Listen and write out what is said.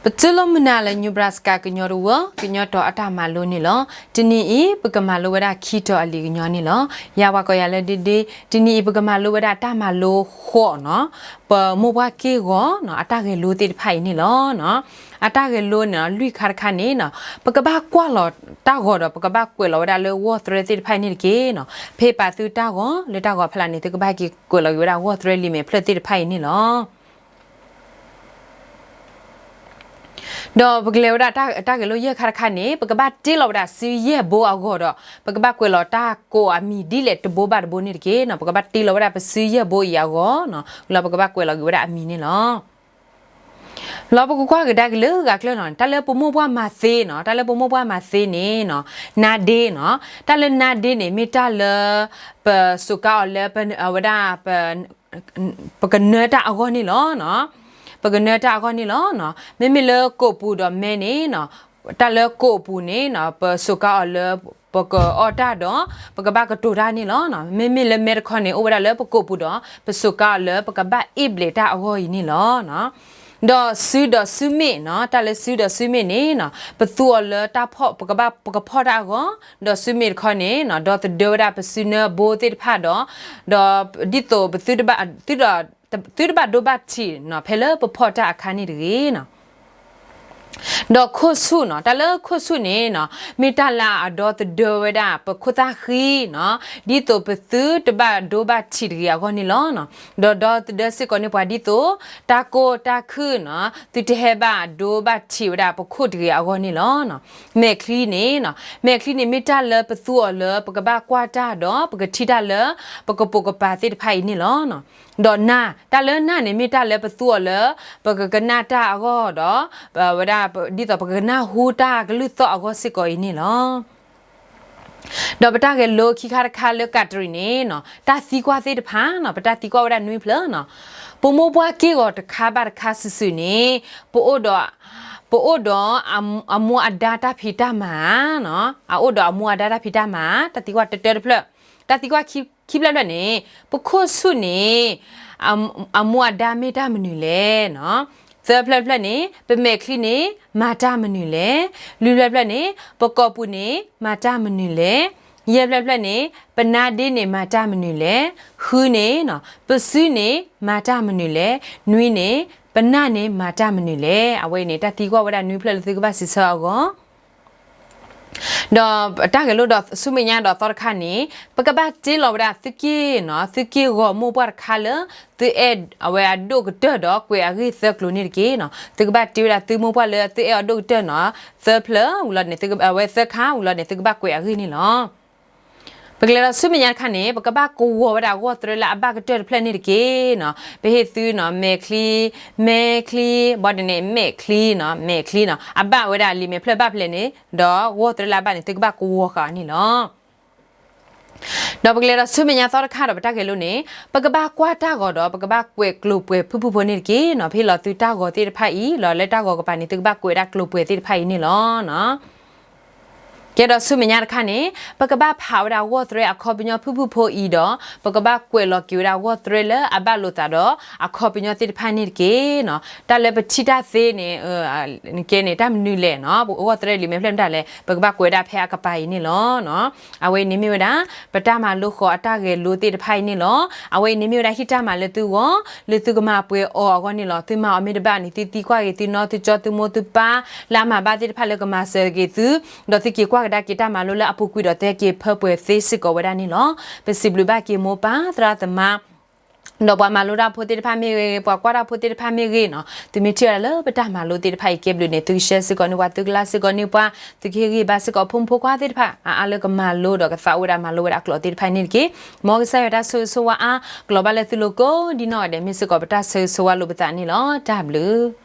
ပတူၢ်လိာ်မုာ်နၤလၢ Nebraska ကညီတဝၢ ကညီတီၤအတၢ်မၤလိန့ၣ်လီၤ. တနံၤအံၤ ပကမၤလိဝဲဒၣ်ခံတီၤအလံာ်ကညီန့ၣ်လီၤ. ယၤပှၤကိးယၤလၢ ဒ့ဒ့, တနံၤအံၤ ပကမၤလိဝဲဒၣ်တၢ်မၤလိဃိးနီၤ, ပမိၢ်ပှၢ်က့ၢ်ဂီၤနီၤ အတၢ်ဂဲၤလိသ့ၣ်တဖၣ်အံၤန့ၣ်လီၤ. အတၢ်ဂဲၤလိန့ၣ် လွံၢ်ခါတခါန့ၣ်နီၤ ပကဘၣ်ကွၢ်လီၤတၢ်ဂီၤဒီး ပကဘၣ်ကွဲးလီၤဝဲဒၣ်လၢဂီၢ်သရဲသ့ၣ်တဖၣ်အံၤန့ၣ်တက့ၢ်နီၤ. ဖဲပာ်သုတၢ်ဂီၤ လၢတၢ်ဂီၤဖီလာ်န့ၣ် သုကဘၣ်က့ၤကွဲးလီၤက့ၤဝဲဒၣ်ဂီၢ်သရဲလံာ်မဲာ်ဖျၢၣ်သ့ၣ်တဖၣ်အံၤန့ၣ်လီၤ. ဒီးပကလဲၤဝဲဒၣ်တၢ်ဂဲၤလိယဲၢ်ခါတခါန့ၣ် ပကဘၣ်တ့လီၤဝဲဒၣ်စုယဲၢ်ဘိအဂီၢ်ဒီး ပကဘၣ်ကွဲးလီၤတၢ်ကိးအမံၤဒ်လဲၣ်တဘိဘၣ်တဘိန့ၣ်တက့ၢ်နီၤ. ပကဘၣ်တ့လီၤဝဲဒၣ်ပစုယဲၢ်ဘိအံၤအဂီၢ်နီၤ, လီၤပကဘၣ်ကွဲးလီၤက့ၤဝဲဒၣ်အမံၤန့ၣ်လီၤ. လီၤပကကွၢ်ကဒါက့ၤလၢဂၤကျၢၢ်နီၤ, တၢ်လၢပမိၢ်ပှၢ်မၤသ့နီၤ, တၢ်လၢပမိၢ်ပှၢ်မၤသ့န့ၣ်နီၤ, နါဒ့နီၤ, တၢ်လၢနါဒ့န့ၣ် မ့ၢ်တၢ်လၢ ပစူးကါအီၤလၢ အဝဲဒၣ် ပကနၢတၢ်အဂီၢ်န့ၣ်လီၤ. ပကနၢတၢ်အဂီၢ်န့ၣ်လီၤ. မ့မ့ၢ်လၢကိးပူၤဒီးမဲန့ၣ်နီၤ, တၢ်လၢကိးပူၤန့ၣ်နီၤ ပစူးကါအီၤလၢ ပကအီၣ်တၢ်ဒီး ပကဘၣ်ကတိၤတၢ်န့ၣ်လီၤ. မ့မ့ၢ်လၢမဲတခီန့ၣ် အိၣ်ဝဲဒၣ်လၢပကိးပူၤဒီး ပစူးကါအီၤလၢပကဘၣ်အ့ၣ်ဘျဲးတၢ်အဂီၢ်အံၤန့ၣ်လီၤ. ဒီးစုဒီးစုမ့ၣ်နီၤ, တၢ်လၢစုဒီးစုမ့ၣ်န့ၣ်နီၤ ပသူအီၤလၢတၢ်ဖီၣ် ပကဘၣ် ပကဖီၣ်တၢ်အဂီၢ်, ဒီးစုမ့ၣ်တခီန့ၣ်နီၤ ဒီသဒၢဝဲဒၣ်ပစုနၢဘိသ့ၣ်တဖၣ်ဒီး ဒီးဒ်သိးပသုတဘၣ် သုတဘၣ်ဒိဘၣ်ထံးနီၤ ဖဲလၢပဖီၣ်တၢ်အခါန့ၣ်တဂ့ၤနီၤ. ဒီးခိၣ်ဆူၣ်နီၤ, တၢ်လၢခိၣ်ဆူၣ်န့ၣ်နီၤ မ့ၢ်တၢ်လၢအဒီသဒၢဝဲဒၣ်ပခိၣ်သၣ်ဃံနီၤ ဒ်သိးပသုတဘၣ်ဒိဘၣ်ထံးတဂ့ၤအဂီၢ်န့ၣ်လီၤ. ဒီးဒီသဒၢစ့ၢ်ကီးန့ၢ်ပှၤဒ်သိး တၢ်ကိၢ်တၢ်ခုၣ်နီၤ သုတဟဲဘၣ်ဒိဘၣ်ထံးဝဲဒၣ်ပခိၣ်တဂ့ၤအဂီၢ်န့ၣ်လီၤ. မဲာ်ချံန့ၣ်နီၤ, မဲာ်ချံန့ၣ် မ့ၢ်တၢ်လၢပသူအီၤလၢပကဘၣ်ကွၢ်တၢ်ဒီး ပကထံၣ်တၢ်လၢပကပိာ်ကပၤသ့ၣ်တဖၣ်အံၤန့ၣ်လီၤ. ဒီးနၢ်, တၢ်လၢနၢ်န့ၣ် မ့ၢ်တၢ်လၢပသူအီၤလၢ ပကကနၣ်တၢ်အဂီၢ်ဒီး ဝဲဒၣ် ဒ်သိးပကကနၣ်ဟူတၢ်ကလုၢ်သီၣ်အဂီၢ်စ့ၢ်ကီးအံၤန့ၣ်လီၤ. ဒီးပတၢ်ဂဲၤလိခံခါတခါလၢကးတရံးန့ၣ်နီၤ, တၢ်သံကွၢ်သ့ၣ်တဖၣ်နီၤ, ပတၢ်သံကွၢ်ဝဲဒၣ်နွံဖျၢၣ်နီၤ. ပမိၢ်ပှၢ်က့ၢ်ဂီၤတခါဘၣ်တခါစုာ်စုာ်န့ၣ် ပအိၣ်ဒီး ပအိၣ်ဒီးအမိၢ်အဒါတၢ်ဖံးတၢ်မၤဧါနီၤ, အအိၣ်ဒီးအမိၢ်အဒါတၢ်ဖံးတၢ်မၤဧါ, တၢ်သံကွၢ်တၢတၢတဖျၢၣ်. တၢ်သံကွၢ်ခံဖျၢၣ်ဖျၢၣ်န့ၣ် ပခိၣ်ဆူၣ်န့ၣ် အမိၢ်အဒါမ့ၢ်တၢ်မနုၤလဲၣ်နီၤ. သၢဖျၢၣ်ဖျၢၣ်န့ၣ် ပမဲာ်ချံန့ၣ် မၤတၢ်မနုၤလဲၣ်. လွံၢ်ဖျၢၣ်ဖျၢၣ်န့ၣ် ပကိာ်ပူၤန့ၣ် မၤတၢ်မနုၤလဲၣ်. ယဲၢ်ဖျၢၣ်ဖျၢၣ်န့ၣ် ပနါဒ့န့ၣ် မၤတၢ်မနုၤလဲၣ်. ဃုန့ၣ် ပစုန့ၣ် မၤတၢ်မနုၤလဲၣ်. နွံန့ၣ် ပနၢ်န့ၣ် မၤတၢ်မနုၤလဲၣ်. အဝဲအံၤန့ၣ် တၢ်သံကွၢ်ဝဲဒၣ်နွံဖျၢၣ်လၢသုကဘၣ်စံးဆၢအဂီၢ် ဒီးတၢ်ဂဲၤလိဒီးဆူမဲာ်ညါဒီးသီတခါန့ၣ် ပကဘၣ်တ့လီၤဝဲဒၣ်သုက့ၢ်နီၤ, သုက့ၢ်ဂီၤမိၢ်ပှၢ်တခါလၢ သုအဲၣ်အဝဲအဒိၣ်ကတၢၢ်ဒီးကွဲးအဂ့ၢ်သၢကျိၤန့ၣ်တက့ၢ်နီၤ. သုကဘၣ်တ့ဝဲဒၣ်သုမိၢ်ပှၢ်လၢသုအဲၣ်အီၤဒိၣ်ကတၢၢ်နီၤ, သၢဖျၢၣ်ဝံၤလီၤန့ၣ် အဝဲသၢခါဝံၤလီၤန့ၣ် သုကဘၣ်ကွဲးအဂ့ၢ်န့ၣ်လီၤ. ပကလဲၤဒီးဆူမဲာ်ညါတခါန့ၣ် ပကဘၣ်ကဝီၤဝဲဒၣ်ဂီၢ်သရဲလၢအဘၣ်ကတၢၢ်တဖျၢၣ်န့ၣ်တက့ၢ်နီၤ. ပဟ့ၣ်သုနီၤ မဲာ်ချံ, မဲာ်ချံ, ဘၣ်ဒ်န့ၣ် မဲာ်ချံနီၤ, မဲာ်ချံနီၤ, အဘၣ်ဝဲဒၣ်လံာ်မဲာ်ဖျၢၣ်ဘၣ်ဖျဲးန့ၣ် ဒီးဂီၢ်သရဲလၢအဘၣ်န့ၣ် သုကဘၣ်ကဝီၤဃာ်အီၤန့ၣ်လီၤ. ဒီးပကလဲၤဒီးဆူမဲာ်ညါသီတခါဒီးပတၢ်ဂဲၤလိန့ၣ် ပကဘၣ်ကွၢ်တၢ်ဂီၤဒီး ပကဘၣ်ကွဲးကျိၤပှဲၤဖုၣ်ဖုၣ်ဖိန့ၣ်တက့ၢ်နီၤ. ပဟ့ၣ်လီၤသုတၢ်ဂီၤသ့ၣ်တဖၣ်အံၤ လီၤလၢတၢ်ဂီၤကပၤန့ၣ် သုကဘၣ်ကွဲးဝဲဒၣ်ကျိၤပှဲၤသ့ၣ်တဖၣ်အံၤန့ၣ်လီၤ. ကဲဒီးဆူမဲာ်ညါတခါန့ၣ် ပကဘၣ်ဖးဝဲဒၣ်ဂီၢ်သရဲအခီပညီဖုၣ်ဖုၣ်ဖိအံၤဒီး ပကဘၣ်ကွဲးလီၤက့ၤဝဲဒၣ်ဂီၢ်သရဲလၢအဘၣ်လိာ်သးဒီးအခီပညီသ့ၣ်တဖၣ်န့ၣ်တက့ၢ်နီၤ. တၢ်လၢပထံၣ်တၢ်သ့န့ၣ် ကဲန့ၣ် တၢ်မနုၤလဲၣ်နီၤ, ဂီၢ်သရဲလံာ်မဲာ်ဖျၢၣ်မတၤလဲၣ် ပကဘၣ်ကွဲးဒၣ်ဖဲအကပၤအံၤန့ၣ်လီၤ. အဝဲအံၤန့ၣ်မ့ၢ်ဝဲဒၣ် ပတၢ်မၤလိဃီၤအတၢ်ဂဲၤလိသ့ၣ်တဖၣ်အံၤန့ၣ်လီၤ. အဝဲအံၤန့ၣ်မ့ၢ်ဝဲဒၣ်ဟံၣ်တၢ်မၤလၢသုဂီၢ် လၢသုကမၤပှဲၤအီၤအဂီၢ်န့ၣ်လီၤ. သုမၤအီၤမ့ၢ်တဘၣ်န့ၣ် သုသံကွၢ်က့ၤသုနီၢ် သုကၠီ သုမိၢ် သုပၢ် လၢအမၤဘၣ်သ့ၣ်တဖၣ်လၢကမၤစၢၤက့ၤသု ဒီးသုက့ၤကွၢ်ကဒါက့ၤတၢ်မၤလိလၢအပူၤကွံာ်ဒီးသုက့ၤဖၢပှဲၤသ့စ့ၢ်ကီးဝဲဒၣ်န့ၣ်လီၤ. ပစံးဘျုးဘၣ်က့ၤမိၢ်ပၢ်သရၣ်သမါ ဒီးပှၤမၤလိတၢ်ဖိသ့ၣ်တဖၣ်မ့ၢ်ဂ့ၤ ပှၤကွၢ်တၢ်ဖိသ့ၣ်တဖၣ်မ့ၢ်ဂ့ၤနီၤ, သုမ့ၢ်ထံၣ်ဝဲဒၣ်လၢပတၢ်မၤလိသ့ၣ်တဖၣ်အံၤကဲဘျုးန့ၣ် သုကshareစ့ၢ်ကီးန့ၢ်ပှၤ သုကlikeစ့ၢ်ကီးန့ၢ်ပှၤ သုကဟ့ၣ်ဂံၢ်ဘါစ့ၢ်ကီးဖိမုၣ်ဖိခွါသ့ၣ်တဖၣ် အါအါလၢကမၤလိဒီးကသးအိၣ်ဝဲဒၣ်မၤလိဝဲဒၣ်အကျိာ်သ့ၣ်တဖၣ်န့ၣ်တက့ၢ်. မ်ကစၢ်ယွၤတၢ်ဆိၣ်ဂ့ၤဆိၣ်ဝါအါ ကလီၤဘၣ်လၢသုလိၤကိးဒ်နီၢ်ဂၤဒဲး မ့ၢ်စ့ၢ်ကီးပတၢ်ဆိၣ်ဂ့ၤဆိၣ်ဝါလိာ်ပသးန့ၣ်လီၤ. တၢ်ဘျုး